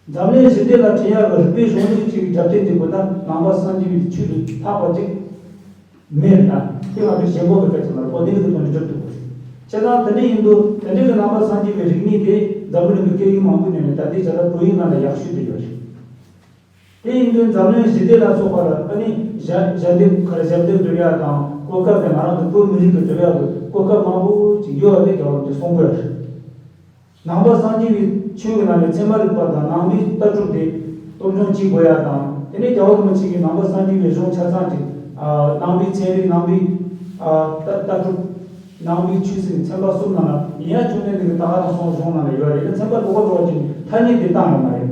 འཛམ་གླིང་ཞི་བདེ་ལ་བྱེད་ཡག་གི་རིགས་པའི་གཞུང་ལུགས་ཅིག་གི་རྒྱབ་རྟེན་དེ་དགོས་ན། ནང་པ་སངས་རྒྱས་པའི་ཆོས་ལས་ལྷག་པ་ཅིག་མེད་ལ། དེ་ང་ཚོས་ཞེན་ཁོག་གི་སྐད་ཆ་མ་རེད། ཁོ་གནས་ལུགས་ཀྱི་ཐོག་ནས་སྒྲུབ་ཐུབ་དགོས་རེད། བྱས་ཙང་དེ་འདྲ་ཡིན་དུས། དེ་འདྲ་གི་ནང་པ་སངས་རྒྱས་པའི་རིག་གནས་དེ་འཛམ་བུ་གླིང་གི་སྐད་ཡིག་མང་པོའི་ནང་ནས་ད་ལྟའི་ཆ་ལ་བོད་ཡིག་ནང་ལ་ཡག་ཤོས་དེ་ཡོད་རེད། དེ་ཡིན་དུས་འཛམ་གླིང་ཞི་བདེ་ལ་སོགས་པ་ལ་ཨ་ནི་ཞབས་ཞབས་འདེགས་ཁར་ཞབས་འདེགས་སྒྲུབ་ཡག་དང་གོ་སྐབས་དེ་ང་རང་ཚོ་བོད་མི་རིགས་ཀྱི་སྒྲུབ་ཡག་གི་གོ་སྐབས་མང་པོ་ཅིག་ཡོད་པ་དེ་རྒྱལ་བ་རིན་པོ་ཆེས་གསུང་གི་ཡོད་རེད། ནང་པ་སངས་རྒྱས་པའི་ཆོས་ཀྱི་ནང་ནས་ཚད་མ་རིག་པ་དང་ནང་པའི་ལྟ་གྲུབ་དེ་སློབ་སྦྱོང་བྱེད་དགོས་ཡ་དང་། དེ་ནས་རྒྱལ་བ་རིན་པོ་ཆེ་གིས་ནང་པ་སངས་རྒྱས་པའི་གཞུང་ཆ་ཚང་གཅིག་ནང་པའི་ཚན་རིག་ནང་པའི་ལྟ་ལྟ་གྲུབ་ནང་པའི་ཆོས་ཟེར་ནས་ཚན་པ་གསུམ་ནང་ལ་ཡིན་ཡ། བཅོམ་ལྡན་འདས་ཀྱིས་ད་ག་རང་གསུངས་གཞུང་ནང་ལ་ཡོད་རེད། ཚན་པ་དྲུག་པ་འགྲོ་བ་ཅན་ཐ་སྙད་དེ་བཏང་ཡོད་མ་རེད།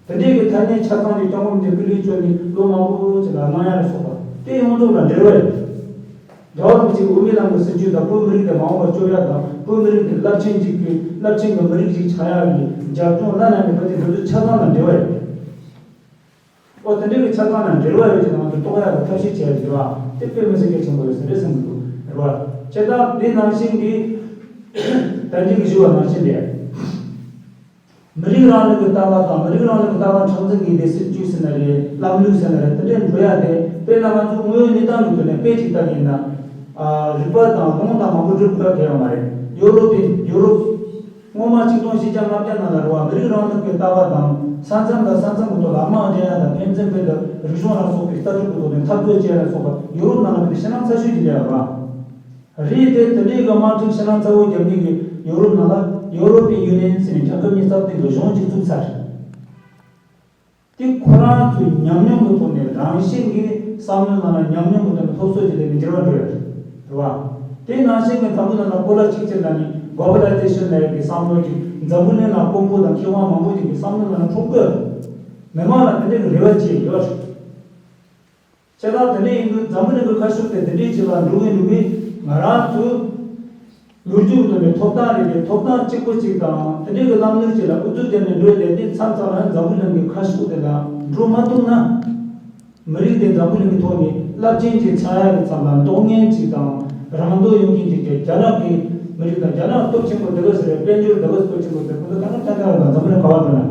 དེ་འདྲའི་གི་ཐ་སྙད་ཆ་ཚང་གི་སྐྱབས་མགོན་རྒྱ་ཀུན་ལེགས་མཆོག་ནས་ལོ་མང་པོ་ཅིག་ལ་གནང་ཡ་ལ་སོགས་པ་དེ་ཡོངས་རྫོགས་ལ་འབྲེལ་བ་ཡོད། རྒྱལ་བ་རིན་པོ་ཆེས་དབུ་མའི་ལམ་གྱི་སྲིད་བྱུས་དང་བོད་མི་རིགས་དེ་མ་འོངས་པར་སྐྱོབ་ཡ་དང་བོད་མི་རིགས་དེ་རླབས་ཆེན་ཅིག་གི་རླབས་ཆེན་གྱི་མི་རིགས་ཅིག་ཆགས་ཡག་གི་རྒྱབ་ལྗོངས་བླ་ན་མེད་པ་ཅིག་འདི་ཚོ་ཆ་ཚང་དང་འབྲེལ་བ་ཡོད། ཨོ་དེ་འདྲའི་གི་ཆ་ཚང་དང་འབྲེལ་བ་ཡོད་ཅེས་ང་ཚོས་རྟོགས་ཡག་གི་ཐབས་ཤེས་བྱས་ཡོད་པ་དེ་དཔེ་མི་སྲིད་གལ་ཆེན་པོ་ཡོད་ས་རེད་བསམ་གྱི་འདུག་རེད་བ། བྱས་ཙང་དེ་ནང་བཞིན་གྱི་ད་གིན་གྱི་ཞུ་བ་ནང་བཞིན་རེད། མི་རིགས་རང་ལུགས་ཀྱི་ལྟ་བ་དང་མི་རིགས་རང་ལུགས་ཀྱི་ལྟ་བ་འཁྲུག་འཛིང་གི་དེ་སྲིད་བྱུས་ཟེར་ན་རེད། ལམ་ལུགས་ཟེར་ན་རེད། དེ་འདྲའི་འགྲོ་ཡ་དེ་དཔེར་ན་ང་ཚོ་དངོས་ཡོད་གནས་སྟངས་ཀྱི་ཐོག་ནས་དཔེ་ཅིག་ལྟ་གི་ཡིན་ན། ཨ་རིག་པ་དང་ལུང་དང་མང་པོ་སྒྲུབ་དགོས་ཡ་གལ་ཡོད་མ་རེད། ཡོ་རོབ་པའི་ཡོ་རོབ་སྔོན་མ་ཆིག་སྟོང་བཞི་བརྒྱ་ལྔ་བརྒྱ་ནང་ལ་རེད་བ། མི་རིགས་རང་ལུགས་ཀྱི་ལྟ་བ་དང་ས་མཚམས་དང་ས་མཚམས་ཀྱི་ཐོག་ལ་དམག་རྒྱག་ཡ་དང་ཕན་ཚུན་བར་དུ་རིག་གཞུང་ལ་སོགས་པའི་ལྟ་གྲུབ་ཀྱི་ཐོག་ནས་འཐབ་རྩོད་བྱེད་ཡ་ལ་སོགས་པ་ཡོ་རོབ་ནང་ལ་དཔེ་དེ་ཞེད་སྣང་ཚ་ཤོས་ཀྱི་ལས་རེད་བ། རེད་དེ། དེ་འདྲའི་གི་དམག་འཁྲུག་ཞེད་སྣང་ཚ་བོ་རྒྱབ་མཁན་གྱི་ཡོ་རོབ་ནང་ལ་ཡོ་རོབ་པའི་ཡུ་ནི་ཡན་ཟེར་ནས་རྒྱལ་ཁབ་གཉིས་སྟབས་བསྟུན་གྱི་གཞུང་གཅིག་བཙུགས་ཚར། དེ་ཁོ་རང་ཚོའི་ཉམས་མྱོང་གི་ཐོག་ནས་རང་བཞིན་གྱི་བསམ་བློའི་ནང་ལ་ཉམས་མྱོང་གི་ཐོག་ནས་སློབ་གསོ་བྱེད་ལས་ནས་འགྱུར་བ་འགྲོ་ཡོད་རེད་བ། དེ་ནང་བཞིན་གྱི་འཛམ་བུ་གླིང་ནང་སྐོར་ལ་གཅིག་གྱུར་ལ་ནི་གོ་པ་ལ་ཏེ་ཤོན་ལ་ཡོད་པའི་བསམ་བློ་གྱིས་འཛམ་བུ་གླིང་ལ་དཔོན་པོ་དང་མཁས་དབང་མང་པོ་ཞིག་གི་བསམ་བློའི་ནང་ལ་འཁྲུག་གི་ཡོད། མི་མང་ལ་དེ་འདྲའི་གི་རེ་བ་བྱས་ཡོད་རེད། བྱས་ཙང་དེ་འདྲ་ཡིན་དུས་འཛམ་བུ་གླིང་གི་ཁ་ཕྱོགས་དེ་དེ་འདྲའི་ཅིག་ལ་འགྲོ་གི་འགྲོ་གི། ང་རང་ཚོའི་ལོ་རྒྱུས་ཀྱི་ཐོག་ནས་ཐོབ་ཐང་རེད་དེ། ཐོབ་ཐང་གཅིག་པུ་གཅིག་དང་དེ་འདྲའི་གི་ལམ་ལུགས་གཅིག་ལ་ཨུ་ཚུགས་བརྒྱབ་ནས་འགྲོ་ཡ་དེ་མཚམས་མཚམས་ལ་འཛམ་བུ་གླིང་གི་ཁ་ཕྱོགས་དེ་ལ་འགྲོ་མ་ཐུབ་ན། མི་རིགས་དེ་འཛམ་བུ་གླིང་གི་ཐོག་ནས་རླབས་ཆེན་ཅིག་ཆགས་ཡ་གི་མཚམས་ལ་གདོང་ངན་ཅིག་དང་རང་འདོད་ཡོད་མཁན་ཅིག་དེ། རྒྱ་ནག་གི་མི་རིགས་དང་རྒྱ་ནག་སྟོབས་ཆེན་པོ་འདི་ག་ཟེར་རེད། དཔལ་འབྱོར་འདི་ག་སྟོབས་ཆེན་པོ་དེ་ཁོ་ཚོ་ད་ནི་ཐད་ཀར་ལ་འཛམ་བུ་གླིང་ག་བར་འགྲོ་ན།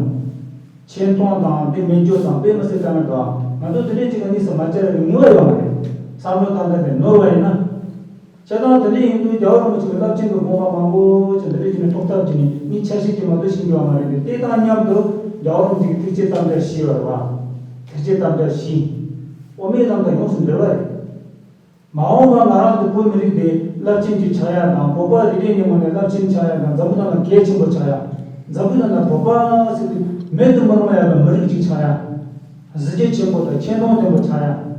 ཆེ་མཐོང་དང་དེ་མེད་རྒྱུ་དང་དཔེ་མི་སྲིད་དཀའ་ངལ་འདུག་ང་ཚོ་དེ་འདྲའི་ཅིག་ག་གཉིས་སུ་མ་བཅར་བའི་ངེས་པ་ཡོད་མ་རེད། བསམ་བློ་བཏང་སྟངས་དེ་ནོར་བ་ཡིན་ན། བྱས་ཙང་དེ་འདྲ་ཡིན་དུས་རྒྱལ་བ་རིན་པོ་ཆེ་གི་རླབས་ཆེན་གྱི་དགོངས་པ་མང་པོ་ཅིག་འདི་འདྲ་བྱས་ནས་རྟོགས་ཐབས་བྱས་ནས་མི་ཆ་ཤས་ཀྱིས་མ་གཏོགས་ཤེས་ཀྱི་ཡོད་མ་རེད་དེ། དེ་དང་མཉམ་དུ་རྒྱལ་བ་རིན་པོ་ཆེ་གི་ཐུགས་བསྐྱེད་དམ་བཅའ་བཞི་ཡོད་རེད་བ། ཐུགས་བསྐྱེད་དམ་བཅའ་བཞི། དབུ་མའི་ལམ་དང་ཡོངས་སུ་འབྲེལ་བ་རེད། མ་འོངས་པར་ང་རང་ཚོ་བོད་མི་རིགས་འདི་རླབས་ཆེན་ཅིག་ཆགས་ཡ་དང་། བོད་པ་རིག་གནས་ཀྱི་ངོས་ནས་རླབས་ཆེན་ཆགས་ཡ་དང་། འཛམ་བུ་གླིང་ལ་གལ་ཆེན་པོ་ཆགས་ཡ། འཛམ་བུ་གླིང་ལ་བོད་པ་ཟེར་དུས་མེད་དུ་མི་རུང་བ་ཡ་གི་མི་རིགས་ཅིག་ཆགས་ཡ། གཟི་བརྗིད་ཆེན་པོ་དང་ཆེ་མཐོང་ལྡན་པོ་ཆགས་ཡ།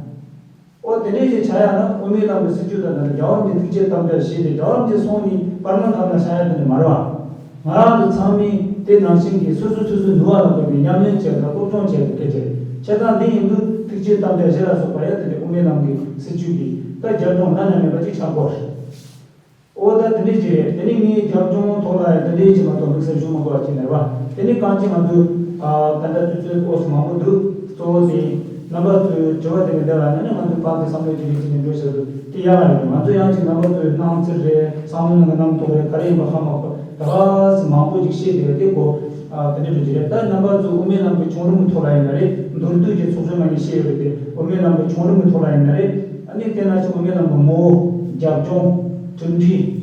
ཨོ་དེ་འདྲས་ཅིག་ཆགས་ཡ་ན་དབུ་མའི་ལམ་གྱི་སྲིད་བྱུས་དང་ལྡན་པའི་རྒྱལ་བ་རིན་པོ་ཆེའི་ཐུགས་བསྐྱེད་དམ་བཅའ་བཞེས་ཏེ། རྒྱལ་བ་རིན་པོ་ཆེ་གསུང་ནས་བར་སྣང་ཁམས་ལ་ཤར་ཡ་དེ་འདྲ་མ་རེད་བ། ང་རང་ཚོ་ཚང་མས་དེ་ནང་བཞིན་གྱི་སོ་སོ་སོ་སོའི་ནུས་པ་ལ་བཀོད་ནས་ཉམས་ལེན་བྱས་དང་སློབ་སྦྱོང་བྱས་ཏེ་སྐད་ཆ་རེད། བྱས་ཙང་འདི་ཡིན་དུས་ཐུགས་བསྐྱེད་དམ་བཅའ་བཞི་ལ་སོགས་པ་ཡང་དེ་འདྲའི་དབུ་མའི་ལམ་གྱི་སྲིད་བྱུས་ཀྱི་ད་རྒྱབ་ལྗོངས་བླ་ན་མེད་པ་ཅིག་ཆགས་ཀྱི་ཡོད་རེད། ཨོ་ད་དེ་འདྲས་ཅིག་རེད། དེ་ནས་ངའི་རྒྱབ་ལྗོངས་ཐོག་ལ་ཡང་དེ་འདྲས་ཅིག་མ་གཏོགས་དམིགས་བསལ་ཞུ་མ་དགོས་པ་ཅིག་རེད་བ། དེ་ནས་གང་ཅི་ང་ཚོས་ཨ་ད་ལྟ་དུས་ཚོད་ཨོ་སི་མང་པོ་འདུག་གཙོ་བོ་དེ་རྣམ་པ་ཚོས་དྲི་བ་དེ་ག་འདྲ་བ་ན་ནི་ང་ཚོས་ཕར་ཚུར་བསམ་བློ་ཅིག་རེ་བྱས་ནས་འགྲོ་བཞག་འདུག་དེ་ཡག་རེད། ང་ཚོ་ཡང་ཅིག་རྣམ་པ་ཚོའི་སྣང་ཚུལ་རེད། བསམ་བློ་ནང་གི་རྣམ་རྟོག་རེད། ག་རེ་ཡིན་པ་ཧ་མ་གོ། ད་ག་སེ་མང་པོ་ཅིག་བཤད་བསྡད་པ་དེ་གོ། ཨ་དེ་འདྲ་འགྲོ་གི་རེད། ད་རྣམ་པ་ཚོས་དབུ་མའི་ལམ་གྱི་བྱུང་རིམ་གྱི་ཐོག་ལ་ཡིན་ན་རེད། མདོར་བསྡུས་ཀྱི་ཚོགས་ཆུང་ནང་ནས་བཤད་ཡོད་རེད་དེ། དབུ་མའི་ལམ་གྱི་བྱུང་རིམ་གྱི་ཐོག་ལ་ཡིན་ན་རེད། ཨ་ནི་དེ་ནང་བཞིན་དབུ་མའི་ལམ་གྱི་ངོ་བོ། རྒྱབ་ལྗོངས། གྲུབ་འབྲས།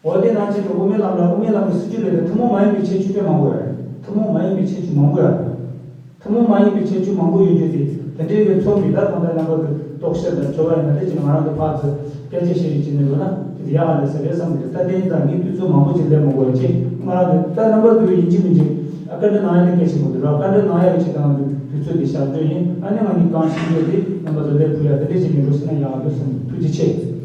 འོ་དེ་ནང་བཞིན་དུ་དབུ་མའི་ལམ་ལ་དབུ་མའི་ལམ་གྱི་སྲིད་བྱུས་ལས་ཐུན་མོང་མ་ཡིན་པའི་ཁྱད་ཆོས་དཔེ་མང་པོ་ཡོད་རེད། ཐུན་མོང་མ་ཡིན་པའི་ཁྱད་ཆོས་མང་པོ་ཡོད་རེད། ཐུན་མོང་མ་ཡིན་པའི་ཁྱད་ཆོས་མང་པོ་ཡོད་རྒྱུ་དེ་དེ་འདྲའི་གི་ཚོགས་ཀྱི་ད་གང་ལྟར་རྣམ་པ་གི་རྟོག་ཞིབ་དང་དྲི་བ་ཡིན་ན་དེ་ཅིག་ང་རང་གི་ཕར་ཚུར་སྐད་ཆ་བཤད་རེས་བྱེད་ནས་འགྲོ་ན་དེ་ཡག་ག་འདྲ་ས་རེད་བསམ་གི་རེད། ད་དེ་ཡིན་ཙང་ངས་དུས་ཚོད་མང་པོ་ཅིག་སླེབས་མི་དགོས་ཅེས། ང་རང་གི་ད་རྣམ་པ་ཚོས་ཡིན་གཅིག་མིན་གཅིག་ཨ་བཀའ་འདྲི་གནང་ཡ་དེ་གལ་ཆེན་པོ་འདུག་ར། བཀའ་འདྲི་གནང་ཡ་གི་ཆེད་དུ་ང་ཚོས་དུས་ཚོད་འདི་བཞག་རྒྱུ་ཡིན། ཨ་ནི་ང་གཉིས་གང་ཤེས་རྒྱུ་དེ་རྣམ་པ་ཚོ་སླེབས་ཕུལ་ཡ་དེ་འདྲ་བྱེད་ནས་འགྲོ་ཟེར་ན་ཡག་འདུག་བསམ། ཐུགས་རྗེ་ཆེ།